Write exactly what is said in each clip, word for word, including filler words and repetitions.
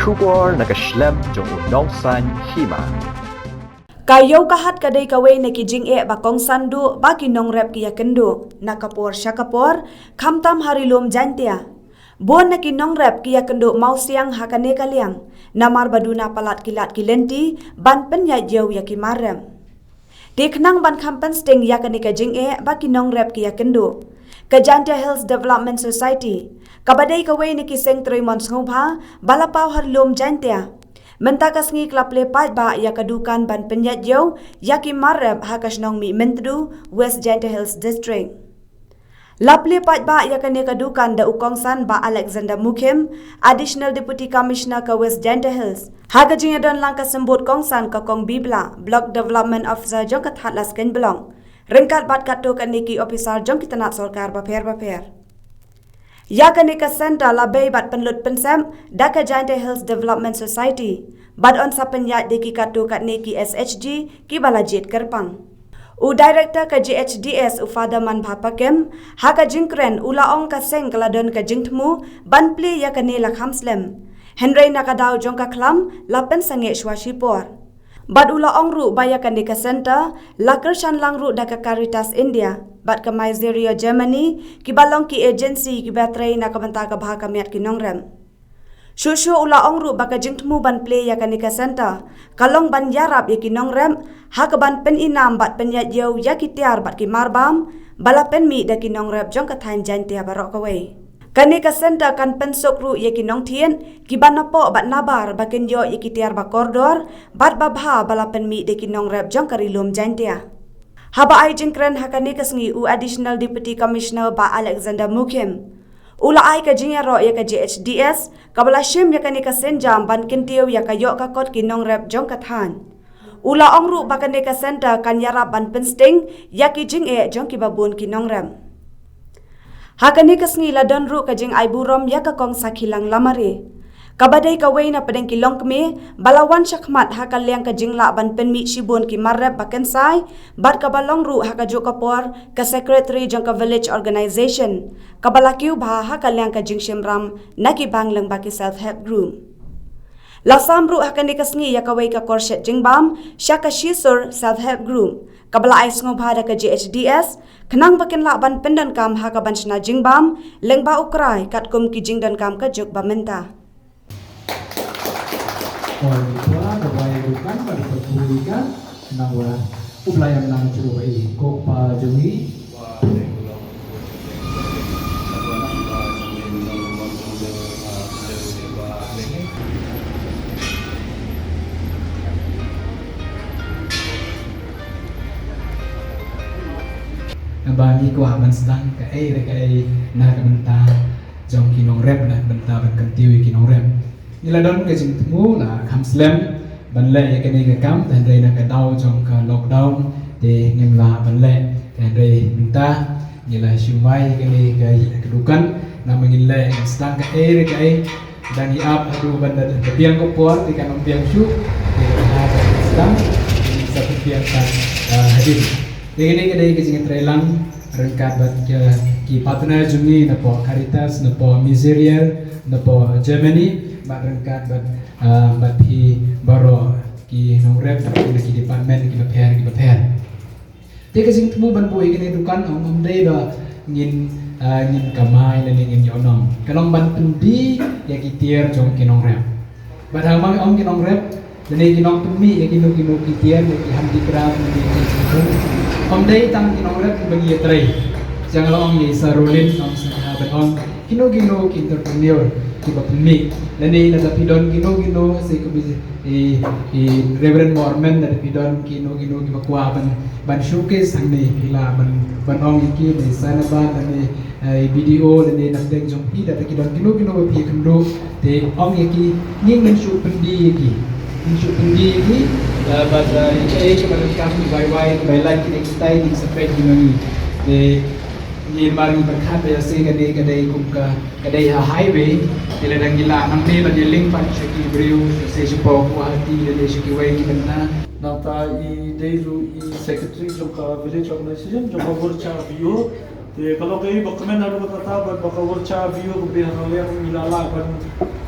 Khubor na ka shlem jong u Nongsaiñ Hima. Ka Ïew Kahat ka dei kawei na ki jingeh ba kongsan duh ba ki nongrep ki ïakynduh na ka por sha ka por, khamtam ha Ri Lum Jaiñtia. Bun na ki nongrep ki ïakynduh mawsiang ha kane ka liang namar ba duna palat ki lad ki lynti ban pynïaid ïew ïa ki mar rep. Te khnang ban kham pynsting ïa kane ka jingeh ba ki nongrep ki ïakynduh, ka Jaiñtia Hills Development Society, kaba dei kawei na ki seng trei mon sngewbha ba la paw ha Ri Lum Jaiñtia, mynta ka sngi ka la plie paidbah ïa ka dukan ban pynïaid ïew ïa ki mar rep ha ka shnong Mihmyntdu, West Jaiñtia Hills District. La plie paidbah ïa kane ka dukan da u kongsan Bah Alexander Mukhim, Additional Deputy Commissioner ka West Jaiñtia Hills, ha ka jingïadon lang ka symbud kongsan ka Kong Bibla, Block Development Officer jong ka Thadlaskeiñ Block, ryngkat bad katto katne ki ophisar jong ki tnat sorkar bapher bapher. Ïa kane ka centre la bei bad pynlut pynsep da ka Jaiñtia Hills Development Society bad yn sa pynïaid da ki katto katne ki S H G kiba la jied kyrpang. U Director ka J H D S, u Father Manbha Pakem, ha ka jingkren u la ong ka seng ka la don ka jingthmu ban plie ïa kane la kham slem, hynrei na ka daw jong ka khlam la pynsangeh shuwa shipor. Bad u la ong ruh ba ïa kane ka centre la kyrshan lang ruh da ka Caritas India bad ka Miseria Germany, kiba long ki agency kiba trei na ka bynta ka bha ka miat ki nongrep. Shuh shuh u la ong ruh ba ka jingthmu ban plie ïa kane ka centre ka long ban ïarap ïa ki nongrep ha kaban pyni nam bad pynïaid ïew ïa ki tiar bad ki mar bam ba la pynmih da ki nongrep jong ka thaiñ Jaiñtia baroh kawei. Kane ka centre kan pynsuk ruh ïa ki nongthied kiba napoh bad nabar ba kin ïoh ïa ki tiar ba kordor bad ba bha ba la pynmih da ki nongrep jong ka Ri Lum Jaiñtia. Haba ai jingkren ha kane ka sngi, u Additional Deputy Commissioner Bah Alexander Mukhim u la ai ka jingïaroh ïa ka J H D S kaba la shim ïa kane ka sienjam ban kyntiew ïa ka ïoh ka kot ki nongrep jong ka thaiñ. U la ong ruh ba kane ka centre kan ïarap ban pynsting ïa ki jingeh jong kiba bun ki nongrep. Ha kane ka sngi la don ruh ka jingai burom ïa ka Kong Sakhilang Lamare, kaba dei kawei na pdeng ki longkmie ba la wan shakhmat ha ka liang ka jinglah ban pynmih shibun ki mar rep ba kynsai, bad kaba long ruh ha kajuh ka por ka secretary jong ka village organisation, kaba la kiew bha ha ka liang ka jingshim ram na ki bang lyngba ki self help group. La sam ruh ha kane ka sngi ïa kawei ka korshet jingbam sha ka Shisur Self Help Group, kaba la ai sngewbha da ka J H D S, khnang ba kin lah ban pyndonkam ha kaban shna jingbam lyngba u krai katkum ki jingdonkam ka juk ba mynta. Oi, pura ka bai rukan ba da perpui ka, nang wa u Blai am nang chu bai ko pa jong i. Ba ngi kwah ban sdang kaei re kaei na ka bynta jong ki nongrep, na ka bynta ban kyntiew ïa ki nongrep. Ngi la don ka jingthmu la kham slem ban leh ïa kane ka kam, hynrei na ka daw jong ka lockdown te ngim lah ban leh, hynrei mynta ngi la shim wai ïa kane ka, ka dukan, namar ngin leh, ngin sdang kaei re kaei. Dang ïa ap haduh ban da, da biang ka por, te kan ym biang shuh, te ka sdang, te sa biang kan, ah, hadien. Te kane ka dei ka jingïatreilang ryngkat bad ki, ki partner jong ngi napoh Caritas, napoh Miseria, napoh Germany, bad ryngkat bad, ah, bad phi baroh ki nongrep na ki department kiba pher kiba pher. Te ka jingthmu ban buh ïa kane dukan ym, ym dei ba ngin, ah, ngin kamai lane ngin ïoh nong. Ka long ban pyndie ïa ki tiar jong ki nongrep. Bad haba ong ki nongrep, lane ki nongpynmih ïa kino kino ki tiar, ïa ki handicraft, lane ki jingthmu. Ym dei tang ki nongrep kiba ngi ïatrei. Jong la ong ïa i Sarolin, ong sngewbha ban ong kino kino ki entrepreneur kiba pynmih. Lane lada phi don kino kino, se ka bi-, i, i Reverend Mormon, lada phi don kino kino kiba kwah ban, ban showcase hangne, phi lah ban, ban ong ïa ki, lane Sanaba, lane, eh, i B D O, lane na pdeng jong phi, lada ki don kino kino ba phi ïakynduh, te ong ïa ki, ngin, ngin shu pyndie ïa ki. Ngin shu pyndie ïa ki, eh, bad, eh, ïa kiei kiba donkam, ki bai wai, ki bai lait, ki dei kitai, ngin sa peit ki ma ngi. Te Ngi mar ngi pyrkhat ba ïa se ka dei, ka dei kum ka, ka dei ha highway. Te lada ngi lah nangne ban ïa link pat sha ki briew, sha se shapoh Guwahati, lane sha kiwei ki bynta. Nangta i dei ruh i secretary jong ka village organization, jong ka Wyrcha V O. Te ka long kaei ba kmen haduh katta bad ba ka Wyrcha V O ka beh ha ka liang ngi la lah ban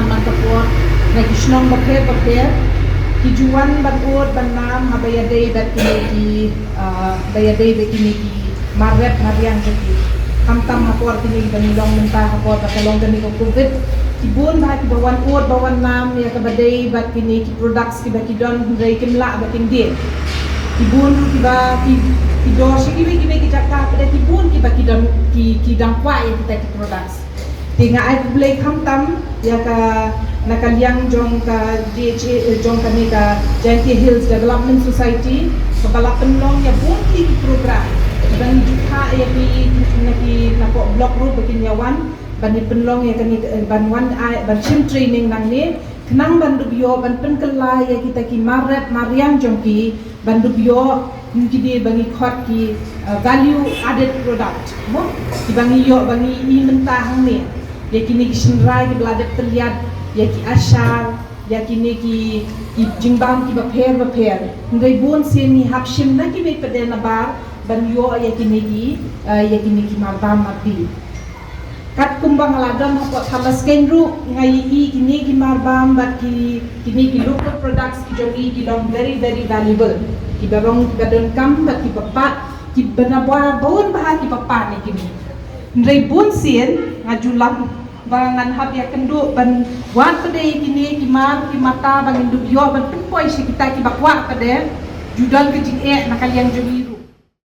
man man ka por na ki shnong bapher bapher ki ju wan ban ud ban nam haba ïadei bad kine ki, ah, ba ïadei bad kine ki mar rep mar riang jong ki. Khamtam ha por kine kiba ngi long mynta ha por ba ka long kane ka covid, ki bun bha kiba wan ud ba wan nam ïa kaba dei bad kine ki products kiba ki don hynrei kim lah ba kin die. Ki bun kiba ki, ki dor sha kiwei kiwei ki jaka, pat ki bun kiba ki don ki, ki dang kwah ïa kita ki products. Te nga ai khublei khamtam ïa ka, na ka liang jong ka D H A, eh, jong kane ka Jaintia Hills Development Society kaba la pynlong ïa bun ki program. Ban ju kha ïa ki na ki na pok block ruh ba kin ïa wan ban ïa pynlong ïa kane, eh, ban wan ai ban shim training nangne. Khnang ban dup ïoh ban pynkylla ïa kita ki mar rep mar riang jong ki ban dup ïoh, kum kine ba ngi khot ki, uh, value added product, mo? Kiba ngi ïoh ba ngi i mynta hangne. Ïa kine ki shynrai kiba la dep pynliat, ïa ki ashar, ïa kine ki, ki jingbam kiba pher bapher. Hynrei bun sien ngi hap shim na kiwei pat de nabar ban ïoh ïa kine ki, uh, ïa kine ki marbam marbi. Katkum ba nga la don hapoh Thamaskein ruh nga ïohi kine ki marbam bad ki, kine ki local products ki jong ngi ki long very very valuable. Kiba rong kiba donkam bad kiba pat, kiba na bor bun bha kiba pat ne kine. Hynrei bun sien nga ju lam ba ngan hap ïa kynduh ban wad pat de kine ki mar ki mata ba ngin dup ïoh ban pynpoi sha kita kiba kwah pat de. Ju don ka jingeh na ka liang jong ngi